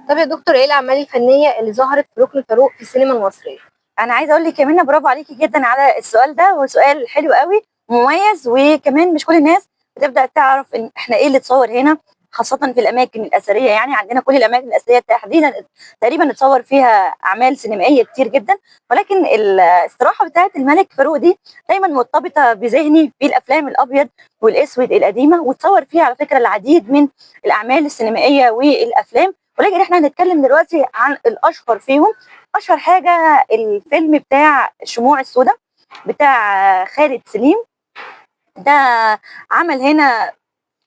طب يا دكتور، ايه الاعمال الفنية اللي ظهرت في ركن فاروق في السينما المصرية؟ انا عايزه اقول لك يا منى برافو عليكي جدا على السؤال ده، وسؤال حلو قوي مميز، وكمان مش كل الناس بتبدا تعرف ان احنا ايه اللي اتصور هنا، خاصة في الاماكن الاثرية. يعني عندنا كل الاماكن الاثرية تحديدا تقريبا اتصور فيها اعمال سينمائية كتير جدا، ولكن الاستراحة بتاعه الملك فاروق دي دايما مرتبطة بذهني في الافلام الابيض والاسود القديمة، واتصور فيها على فكرة العديد من الاعمال السينمائية والافلام، ولكن احنا هنتكلم دلوقتي عن الاشهر فيهم. اشهر حاجة الفيلم بتاع الشموع السوداء بتاع خالد سليم، ده عمل هنا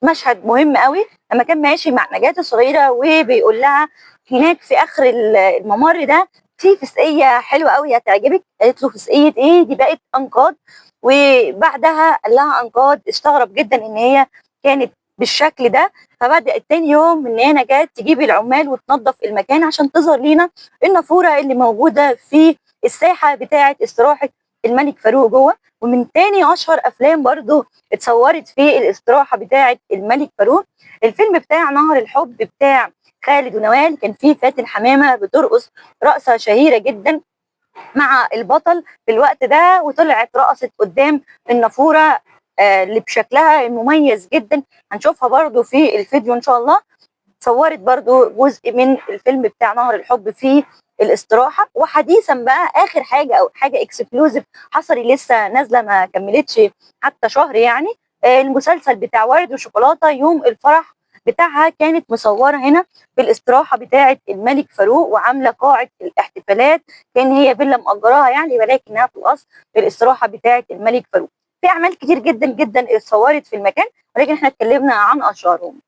مشهد مهم قوي لما كان ماشي مع نجاة الصغيرة وبيقول لها هناك في اخر الممر ده في فسقيه حلوة قوي هتعجبك. قالت له فسقيه ايه دي؟ بقت انقاض. وبعدها قال لها انقاض، استغرب جدا ان هي كانت بالشكل ده. فبدأت تاني يوم ان هي نجاة تجيب العمال وتنظف المكان عشان تظهر لينا النافوره اللي موجودة في الساحة بتاعه استراحة الملك فاروق جوه. ومن تاني اشهر افلام برضو اتصورت في الاستراحة بتاعه الملك فاروق الفيلم بتاع نهر الحب بتاع خالد ونوال، كان فيه فاتن حمامه بترقص رقصه شهيرة جدا مع البطل في الوقت ده، وطلعت رقصت قدام النافوره اللي بشكلها المميز جدا، هنشوفها برضو في الفيديو ان شاء الله. صورت برضو جزء من الفيلم بتاع نهر الحب في الاستراحة. وحديثا بقى اخر حاجة او حاجة exclusive حصري لسه نازله ما كملتش حتى شهر يعني، المسلسل بتاع ورد وشوكولاته يوم الفرح بتاعها كانت مصوره هنا في الاستراحة بتاعه الملك فاروق، وعامله قاعة الاحتفالات كان هي فيلا مأجراها يعني، ولكنها في الاصل في الاستراحة بتاعه الملك فاروق. في اعمال كتير جدا جدا اتصورت في المكان، ولكن احنا اتكلمنا عن اشهرهم.